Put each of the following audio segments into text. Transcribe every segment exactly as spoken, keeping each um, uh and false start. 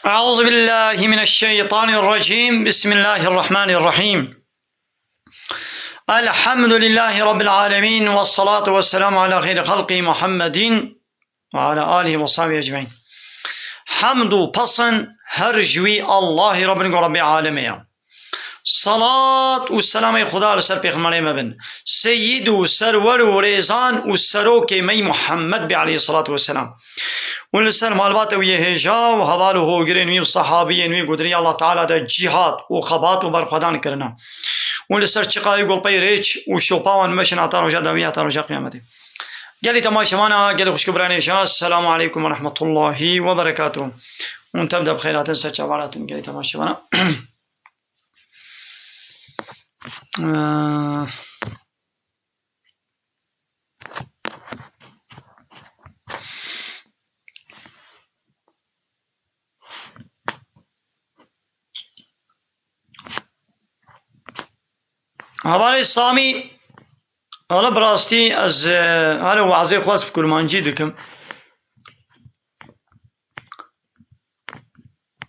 أعوذ بالله من الشيطان الرجيم. بسم الله الرحمن الرحيم. الحمد لله رب العالمين، والصلاة والسلام على خير خلقه محمد وعلى آله وصحبه أجمعين. Hemd û pesn her ji wî Allahê Rabbin ku Rabbê alemê ye. Salat û selamê Xuda li ser pêxemberê me bin. Seyîd û serwer û rêzan û serokê me yî Muhammed bê aleyhissalatu vesselam. Û li ser malbata wî yê hêja û heval û hogirên wî û sehabiyên wî ku di riya Allah Teala de cîhad û xebat û berxwedan kirine. Û li ser çiqa wî ku li pey rêç û şopa wan meşin heta roja dawî, heta roja qiyametê. Gelî temaşevana, gelî xwişk û birayên hêja, Selamu aleykum ve rahmetullahi ve berekatuh. Hûn tev de bi xêr hatin, ser çavan hatin, gelî temaşevana. Ee, Hevalê Samî, wele bi rastî ez, e, hele wazê xwe ez bi kurmancî dikim.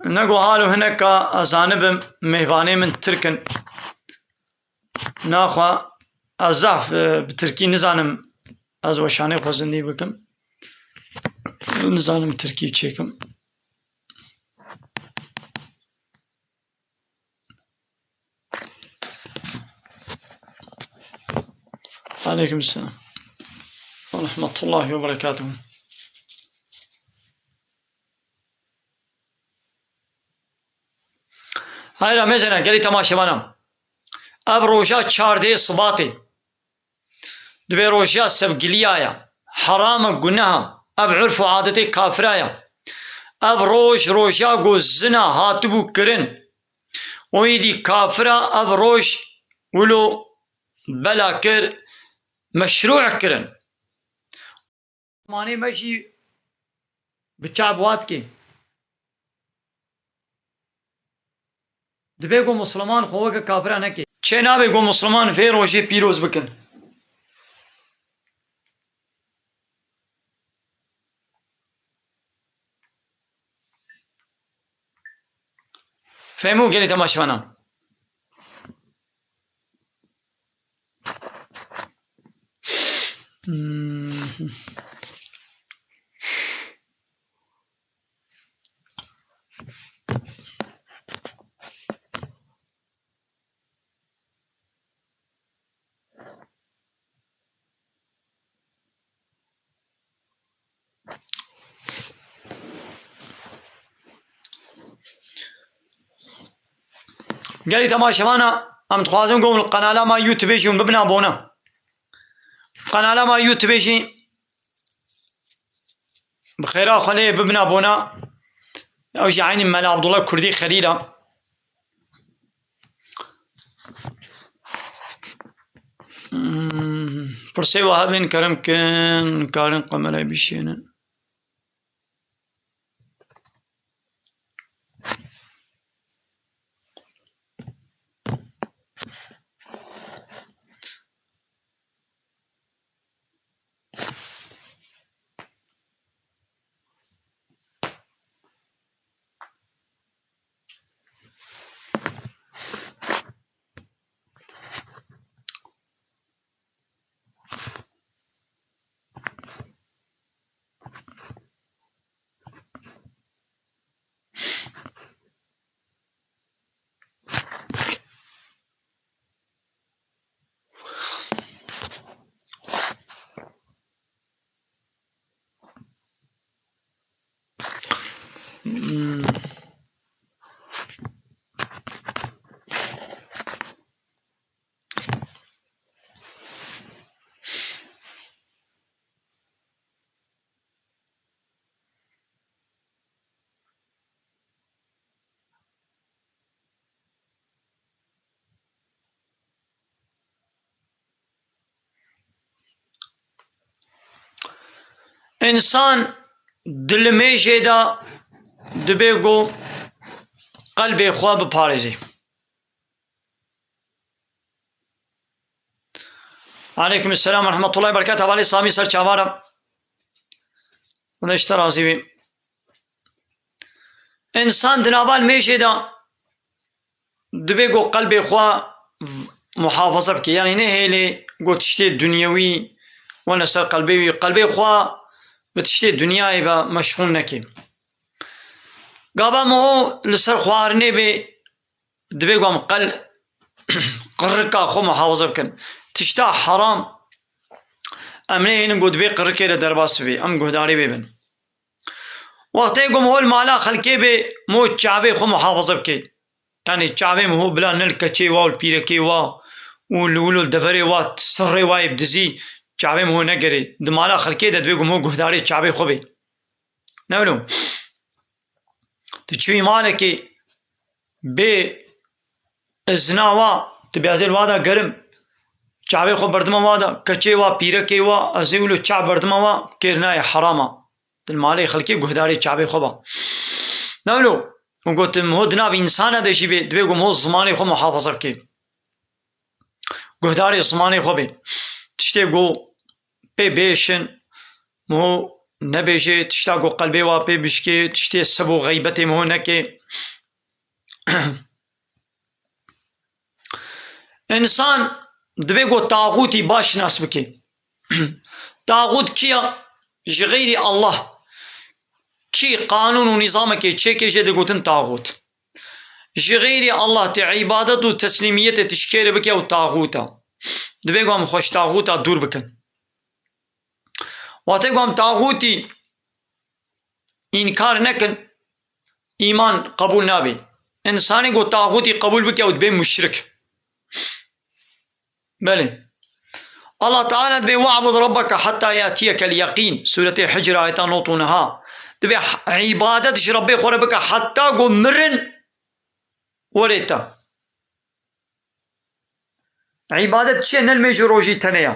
Nego halo hineka ez zanibim mêvanê min Tirk in. Naxwe ez zehf, e, bi Tirkî nizanim ez weşanê xwe zindî bikim. Nizanim Tirkî çêkim. Aleyküm selam. Ve rahmetullahi ve berekatuhu. Hayra mezena, gelî temaşevana. Ev roja çardê sibatê. Dibê roja sevgiliya ya. Heram e, guneha. Ev urf û adetê kafira ya. Ev roj, roja ku zina hatibû kirin. Û êdî kafira ev roj wilo bela kir, meşrû kirin. Manê me jî bi çav watkê. Dibê ku Musliman xwe weke kafira neke. Çê nabe ku Musliman vê rojê pîroz bikin. Fehmû gelî temaşevana. Gelî temaşevana, em dixwazin ku li qenala me YouTube jî hûn bibina abone. Qenala me YouTube jî bi xêra xwe lê bibina abone. Ew jî eynî Mela Abdullah Kurdî Xelîl e. Hmm, pirsê we hebin kerem kin, karin kamerayê bişênin. Însan di limêjê de dibê ku qelbê xwe biparêzê. Aleyküm selam ve rahmetullahi ve berekatuhu. Hevalê Samî ser çavan e. Xuda ji te razî bî. Însan di nava mêjê de divê ku qelbê xwe muhafaza bike. Yanî nehêlê ku tiştê dunyewî wene ser qelbê wî, qelbê xwe bi tiştê dunyayê ve meşxûl neke. Gava miho li ser xwarinê bê, divê ku em qel-, qirika xwe muhafaza bikin. Tişta heram em nehêlin ku di vê qirikê de derbas bibê. Em guhdarî wê bin. Wextê ku miho li mala xelkê bê, miho çavê xwe muhafaza bike. Yanî çavê miho bila ne li keçê wa û li pîrekê wa û li wilo li deverê wa sirrê wa yê bi dizî çavê miho negerê. Di mala xelkê de divê ku miho guhdarê çavê xwe bê. Ne wilo? Tu çûyî malekê bê izna wa, tu bêazê li wa da gerim, çavê xwe berdima wa da, keçê wa, pîrekê wa, ez ê wilo çav berdima wa, kêr nayê, heram a. Di malê xelkê guhdarê çavê xwe ba. Ne wilo? Û gotim, ho di nav însana de jî bê, divê ku ho zimanê xwe muhafaza bike. Guhdarê zimanê xwe bê. Tiştê ku pê bêşin, miho nebêjê, tişta ku qelbê wa pê bişkê, tiştê seb û xeybetê miho neke. Însan divê ku taxûtî baş nas bike. Taxût kî ya? Ji xeyrî Allah kî qanûn û nîzamekê çêke jê digotin taxût. Ji xeyrî Allah tê îbadet û teslîmiyetê tişkêrê bike û taxût a. Divê ku em xwe ji taxûta dûr bikin. Wextê ku em taxûtî înkar nekin, îman qebûl nabe. Însanê ku taxûtî qebûl bike û dibe muşrik. Belê. Allah Teala dibe, "Ve'bud rabbeke hatta ya'tiyekel yaqîn." Sûretê Hicr, ayeta nod û neh. Dibe h-, îbadet ji Rebbê xwe re bike heta ku mirin were te. Îbadet çi ye? Ne li mêj û rojî tenê ye.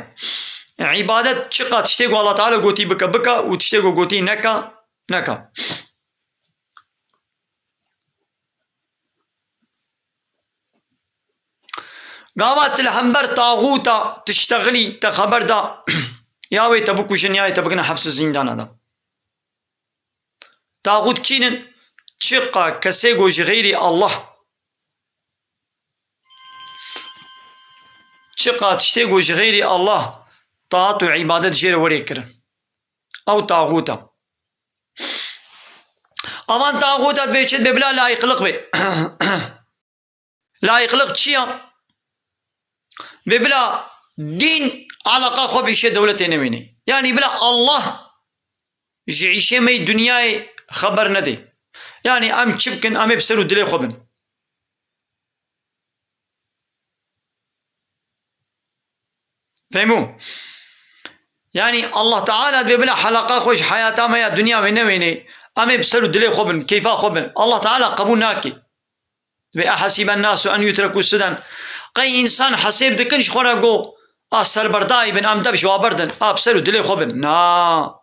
Îbadet çiqa tiştê ku Allah Teala gotî bike, bike û tiştê ku gotî neke, neke. Gava tu li hember taxûta tiştexilî te xeber da, ya wê te bikujin, ya wê te bikine hepsi zîndana de. Taxût kînin? Çiqa kesê ku ji xeyrî Allah, çiqa tiştê ku ji xeyrî Allah taat û îbadet jê re were kirin. Ew taxût e. Avan taxût e dibê çi? Dibê bila layiqliq bê. Layiqliq çi ya? Vê bila dîn alaqa xwe bi îşê dewletê newênê. Yanî bila Allah ji îşê me yê dinyayê xeber nedê. Yanî em çi bikin, em ê bi ser û dilê xwe bin. Fehmû? Yanî Allah Teala dibê bila helaqa xwe ji heyata me ya dinya wê newênê. Em ê bi ser û dilê xwe bin, keyfa xwe bin. Allah Teala qebûl nake. Dibê, "Ehesiben nasu en yutrekû suden." Qey însan hesêb dikin ji xwe re ku a serberdayî bin, em dev ji wa berdin, a bi ser û dilê xwe bin. Na.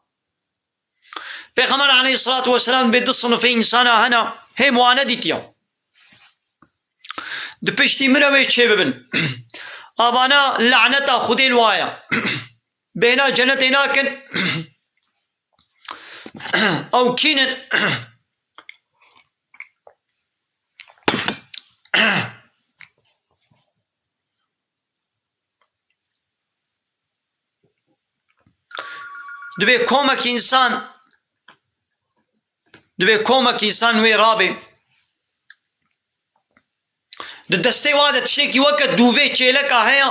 Pêxember aleyhissalatu vesselam dibê du sinifê însana hene, hê wan nedîtiya. Di piştî min re wê çê bibin. Avana laneta Xwedê li wa ye. Bêhna cenetê nakin. Ew kînin? Divê komek însan, divê komek însan wê rabê. Di destê wa de tiştekî weke dûvê çêleka heye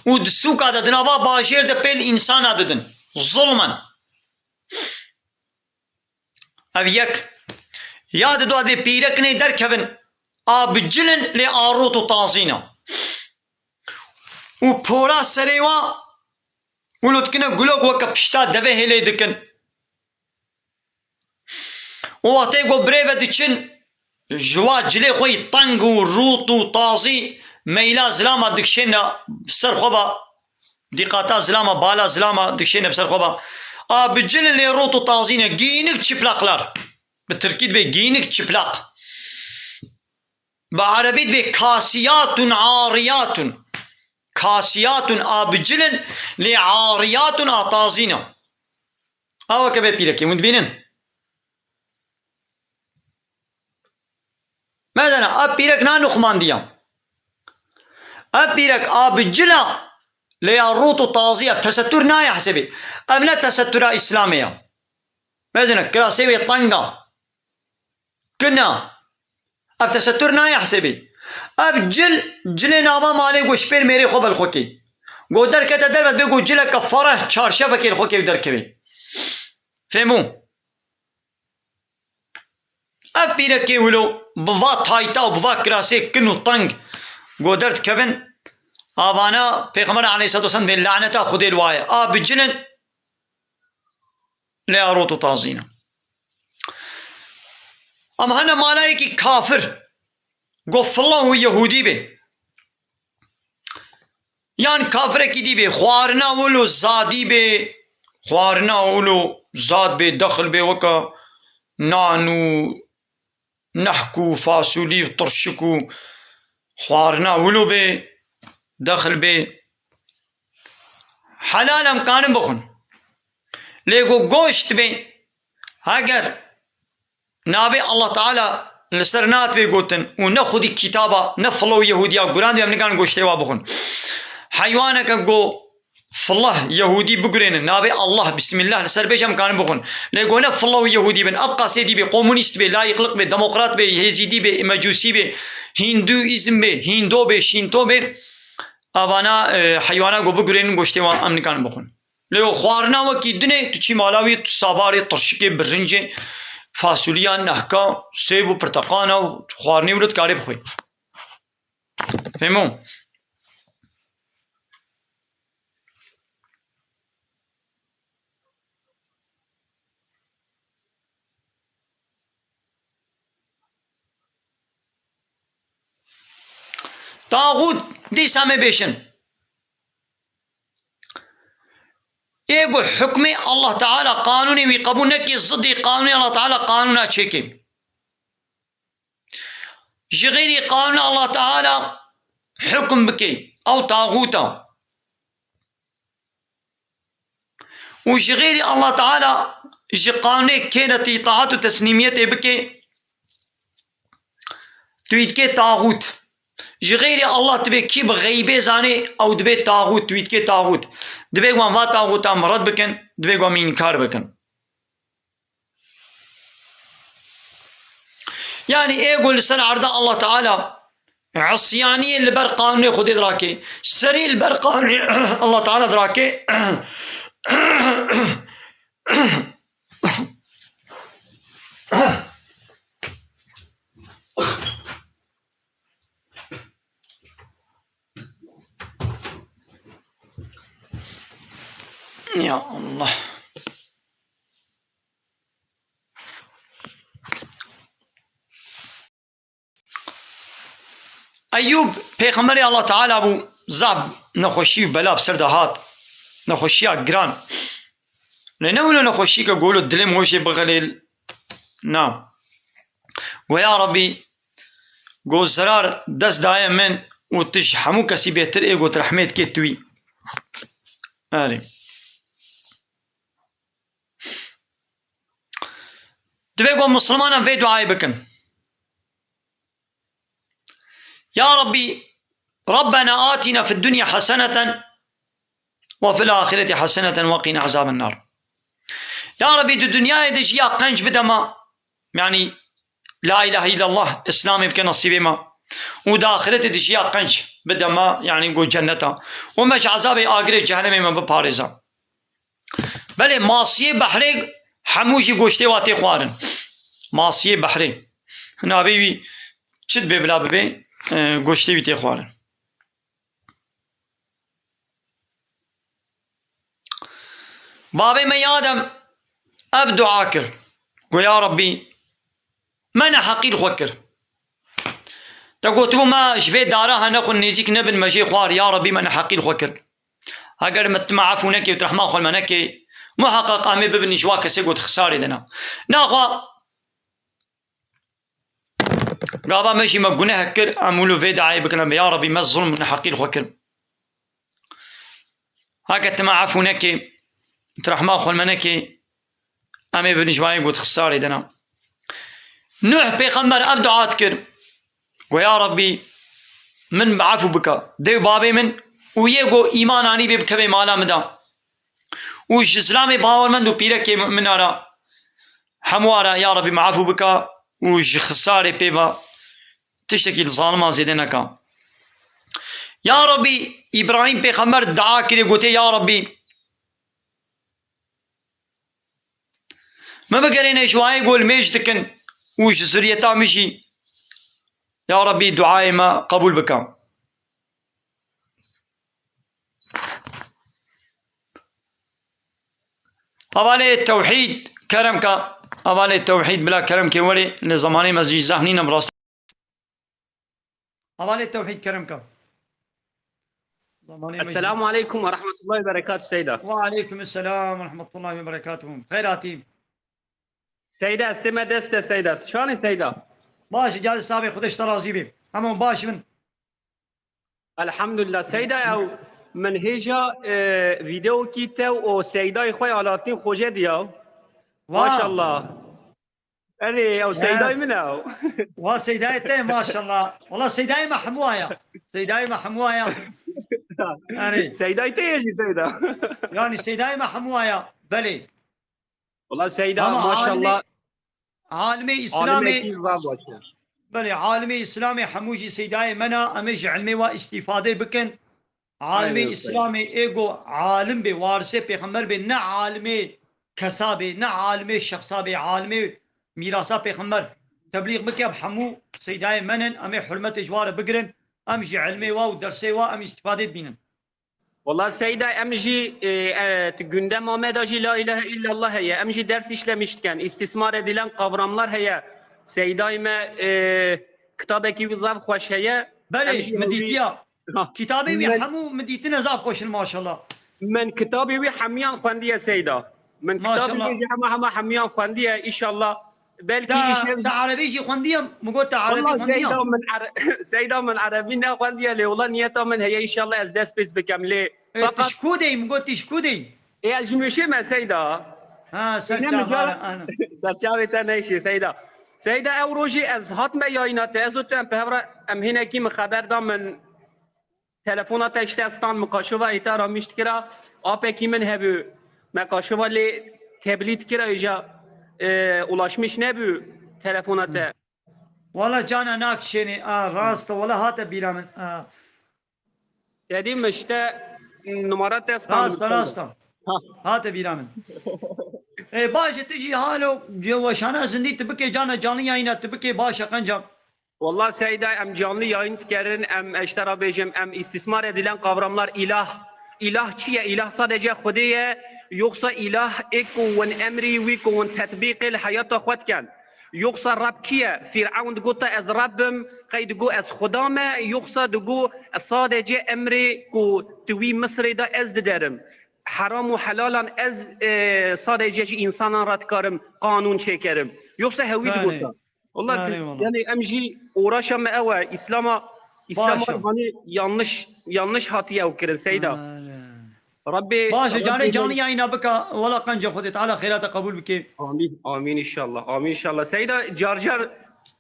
û di sûka de, di nava bajêr de pê li însana didin. Zulmen. Ev yek. Ya di dua dê pîrekinê derkevin, a bi cil in lê a rût û tazî ne. Û pora serê wa wilo dikine gulok, weke pişta devê hêlê dikin. Û wextê ku birêve diçin, ji wa cilê xwe yî teng û rût û tazî meyla zilama dikişêne ser xwe ba, dîqata zilama, bala zilama dikişêne bi ser xwe ba. A bi cil in lê rût û tazî ne, gînik, çıplaklar. Bi tirkî dibê gînik, çıplak. Bi erebî dibê kasiyatun, ariyatun. Kasiyatun a bi cil in, lê ariyatun a tazî ne. A weke vê pîrekê hûn dibînin. Mezana, ev pîrek na nuxmandiya. Ev pîrek a bi cila lê ya rût û tazî ya, tesettur nayê hesêbê. Ev ne tesettura Îslamê ya. Mezana, kirasê wê teng a. Kina. Ev tesettur nayê hesêbê. Ev cil, cilê nava malê ku ji pêr mêrê xwe belxwekê. Ku derkete derve dibê ku cileke fereh çarşevekê li xwe kê derkevê. Fêmû? Ev pîrekê wilo bi va tayta û bi va kirasê kin û teng ku derdikevin, avana Pêxember aleyhisselatu vesselam dibê laneta Xwedê li wa ye. A bi cil in, lê a rot û tazî ne. Em hene malayekî kafir, go filla û yehûdî bê. Yan kafirekî dî bê, xwarina wilo zadî bê, xwarina wilo zad bê, dexil bê, weke nan û nehk û fasulî û tirşik û xwarina wilo bê, dexil bê. Helal em kanin bixwin. Lê ku goşt bê, heger nabê Allah Teala li ser nat bê gotin û ne xwedî kitaba, ne filo û Yehûdiya guran dibê, em nikarin goştê wa bixwin. Heywaneke ku filo Yehûdî bigurênin, nabê Allah, Bismillah li ser bêje, em karin bixwin. Lê ku ne filo û Yehûdî bin, ev qasê dî bê, komunîst bê, layîqliq bê, demokrat bê, hêzîdî bê, mecûsî bê, hîndûîzm bê, hîndo bê, şînto bê, avana, e, heywana ku bigurênin goştê wan em nikarin bixwin. Lê o xwarina wekî dinê, tu çî mala wî, tu sabarê, tirşikê, birincê, fasulîya, nehka, sêb û pirteqana û xwarinê wilo dikarê bixwî. Fêmo? Taxût, dîsa me bêşin. Ê ku hukmê Allah Teala, qanûnê wî qebûl nekê, zidê qanûnê Allah Teala qanûna çêkê. Ji xêrî qanûna Allah Teala hukm bikê, ew taxût e. Û ji xêrî Allah Teala ji qanûnê kênetî itaat û teslîmiyetê bike, tu wî dike taxût. Ji xêrî Allah dibê kî bi xeybê zanê, ew dibê taxût, tu wî dike taxût. Dibê wan va taxûtan red bikin, dibê wan înkar bikin. Yanî ê ku li ser erda Allah Teala isyaniyê li ber qanûnê Xwedê dirake, serî li ber qanûnê Allah Teala dirake. Ya Allah. Eyûb pêxemberê Allah Teala bû, zaf nexweşî û bela bi ser de hat. Nexweşiya giran. Lê ne wilo nexweşî ke golo dilê min wê jê bixelê, na. Go ya Rabbî, go zerar dest daye min û tu ji hemû kesî bêhtir ê, go tu rehmê dikê tu wî. Erê. Divê ku Musulmanan vê duayê bikin. Ya Rabbî, Rabbena atina fid dunya haseneten ve fil ahireti haseneten ve qina azaben nar. Ya Rabbî, di dinyayê de jiya qenc bide me, yanî la ilahe illallah, Îslamê bike nesîbê me. Û di axiretê de jiya qenc bide me, yanî go cenneta. Û me ji ezabê agirê cehenemê me biparêze. Belê, masiyê behrê hemû jî goştê wa tê xwarin. Masiyê behrê. Nabê wî çi dibê bila bibê, e, goştê wî tê xwarin. Babê me ya Adem ev dua kir. Go ya Rabbî, me neheqî li xwe kir. Te gotibû, me ji vê dara he nexwin, nêzîk nebin, me jê xwar. Ya Rabbî, me neheqî li xwe kir. Heger me tu me efû nekê û tu rehma xwe li me nekê, muheqeq em ê bibin ji wa kesê ku di xisarê de ne. Naxwe gava me jî me guneh kir, em wilo vê duayê bikin, em, ya Rabbî, me zulm û neheqî li xwe kir. Heke tu me efû nekê, tu rehma xwe li me nekê, em ê bibin ji wa yê ku di xisarê de ne. Nuh pêxember ev dua dikir. Go, ya Rabbî, min bi efû bike. Dê û babê min û yê go îman anî bê bikeve mala min de. Û ji zilamê bawermend û pîrekê mu'mina re hemû re, ya Rabbî, min efû bike û ji xisarê pê ve tiştekî li zaliman zêde neke. Ya Rabbî, Îbrahîm pêxember dua kiriye, gotiye, ya Rabbî, me bigerêne ji wayê ku li mêj dikin û ji zuriyeta min jî, ya Rabbî, duayê me qebûl bike. Hevalê tewhîd kerem ke. Hevalê tewhîd bila kerem ke were, li zamanê me zî zehf nîne bi rastî. Hevalê tewhîd kerem ke. Zamanê me jî. Esselamu aleykum ve rahmetullahi ve berekatuhu Seyda. Ve aleykum esselam ve rahmetullahi ve berekatuhu. Xeyr hatî. Seyda, ez tê me dest de Seyda. Tu çan î Seyda? Baş, gel sabê Xwedê ji te razî bê. Hemû baş bin. Elhamdulillah. Seyda ew min hêja, e, vîdeokî te û Seydayê xwe ya Alatîn Xoce diya. Wa. Maşallah. Erê, ew Seydayê min e ew. Wa Seydayê te, maşallah. Wala Seydayê me hemû aya. Seydayê me hemû aya. Erê. Seydayê te ye jî Seyda. Yani Seydayê me hemû aya. Belê. Wala Seyda, ama maşallah. Alimê, alimê Îslamê, belê, alimê Îslamê hemû jî Seydayê me ne, em ê ji ilmê wa îstîfade bikin. Alimê Îslamê ê go alim bê, warisê pêxember bê, ne alimê kesa bê, ne alimê şexsa bê, alimê mîrasa pêxember teblîx bike, hemû Seydayê me ne, em ê hurmetê ji wa re bigirin, em jî ilmê wa û dersê wa em îstîfade bibînin. Wala Seyda, em jî, e, e, di gündema me de jî La ilahe illallah heye. Em jî ders işlemiş dikin. İstismar edilen kavramlar heye. Seydayê me, e, kitabekî wî zaf xweş heye. Belê, em jî min hewî dîtiya. Ha. Kitabê wî hemû min dîtine zaf xweş in maşallah. Min kitabê wî hemiyan xwendiye Seyda. Min kitabê wî jî hema hema hemiyan xwendiye. Înşallah. Belkî îşev te erebî jî xwendiye? Min got te erebî xwendiye. Seyda, min ere-, Seyda, min erebî nexwendiye lê wala niyeta min heye, înşallah ez dest pês bikem lê. E, feqat tu ji ku de yî? Min got tu ji ku de yî? Ê, ez ji Mûşê me Seyda. Ha, ser çavara, ana. Ser çavê te neyşê Seyda. Seyda, ew rojî ez hatme yayîna te, ez û tu em bi hev re, em hinekî min xeber da min. Telefona te ji te stand, min kaşova ê te re mîşt kira, apekî min hebû, me kaşova lê teblî dikira, îja, e, ulaşmiş nebû telefona te. Wala cana nakişênê, a, rast e, wala hate bîra min, a. Te dî min ji te numara te stand. Rast e, rast e. Ha. Hate bîra min. E, baş e, tu jî halo, weşana zindî tu bikê cana canlı yayına, tu bikê baş e qenca. Wallah Seyda, em canlı yayın dikerin, em, ez ji te re bêjim, em istismar edilen kavramlar, ilah, ilah çi ye? Ilah sadece Xwedê ye, yoksa ilah ê ku hûn emrî wî ku hûn tetbîqê li heyata xwe dikin? Yoksa Reb kî ye? Fîrewn digot te ez Reb im, qey digot ez Xuda me, yoksa digot sadece emrê ku tu wî Misirê de ez diderim? Heram û helalan ez, e, sadece ji însanan re dikarim qanûn çêkerim. Yoksa hewî digot te? Belê. Wallah, belê, tu, wallah. Yani em jî uğraşa me ew e. Îslama, Îslama, baş e, hani yanlış, yanlış hatiye ew kirin Seyda. Belê. Rabbê, baş e, Rabbê canê canlı yayına bika. Wala qenca Xwedê Teala xêra te qebûl bike. Amîn, amîn inşallah. Amîn inşallah. Seyda, car car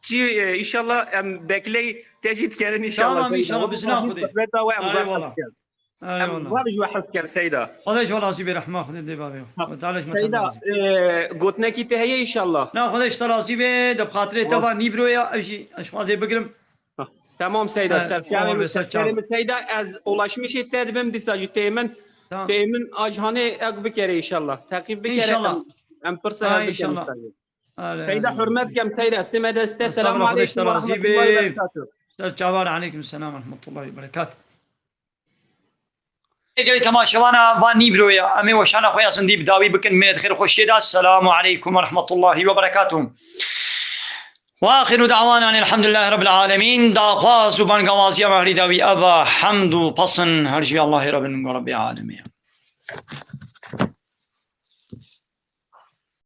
çi, e, inşallah em bekley te jî dikerin inşallah. Tamam, Seyda. Inşallah, bizna Xwedê. Sohbeta we em zaf hez kin. Erê wala. Em zaf ji we hez kin Seyda. Xwedê ji we razî be, rehma Xwedê dê bavê. Ha. Xwedê Teala ji me Seyda, razî be. E, gotinekî te heye inşallah. Na, Xwedê ji te razî be, de bi xatirê te va nîvroya, ez jî, ez xwazê bigirim. Ha. Tamam Seyda, e, ser çavê min, ser çavê min Seyda, ez ulaşmişê te dibim, dîsa jî tê min, tamam, tê min a ji hanê ek bikere inşallah. Teqîb bikere. İnşallah. Em, em pirsa hev bikin inşallah. Seyda, hürmet kem Seyda, estê me deste. Estağfurullah, selamu aleykum ve rahmetullahi ve berekatuhu. Ser çavan, aleykum selam ve rahmetullahi ve berekatuhu. Gelê temaşevana van nîvroya, em ê weşana xwe ya zindî bi dawî bikin, minet xêr xweşiyê de. Selamu aleykum ve rahmetullahi ve berekatuhu. Ve axiru da'wana elhamdülillahi rabbil alemin. Daxwaz û bangawaziya me herî dawî eva, hemd û pasin her ji Allahê Rabbin û Rabbê alemê.